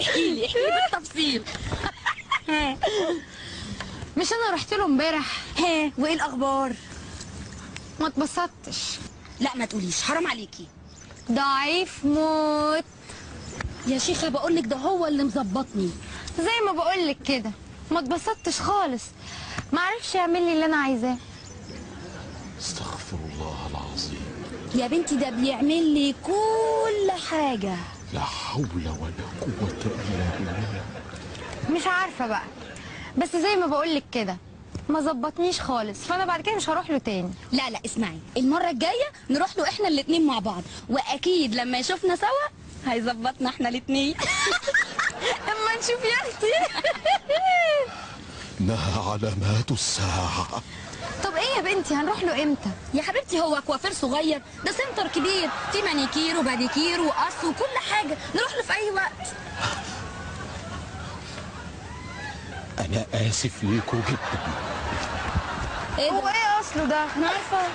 احكي لي احكي لي بالتفصيل. مش انا رحت له امبارح؟ ها وايه الاخبار؟ ما اتبسطتش. لا ما تقوليش، حرام عليكي. ضعيف موت يا شيخه، بقول لك ده هو اللي مظبطني. زي ما بقول لك كده، ما اتبسطتش خالص، ما عرفش يعمل لي اللي انا عايزاه. استغفر الله العظيم. يا بنتي ده بيعمل لي كل حاجة. لا حول ولا قوة الا بالله. مش عارفه بقى، بس زي ما بقول لك كده ما ظبطنيش خالص، فانا بعد كده مش هروح له تاني. لا لا اسمعي، المرة الجاية نروح له احنا الاثنين مع بعض، واكيد لما يشوفنا سوا هيظبطنا احنا الاثنين. اما نشوف يا اختي. انها علامات الساعة. طب ايه يا بنتي، هنروح له امتى؟ يا حبيبتي هو كوافير صغير، ده center كبير في مانيكير وباديكير وقص وكل حاجة، نروح له في اي وقت. انا اسف ليكوا جدا. ايه ده؟ هو ايه اصله ده؟ انا عارفه.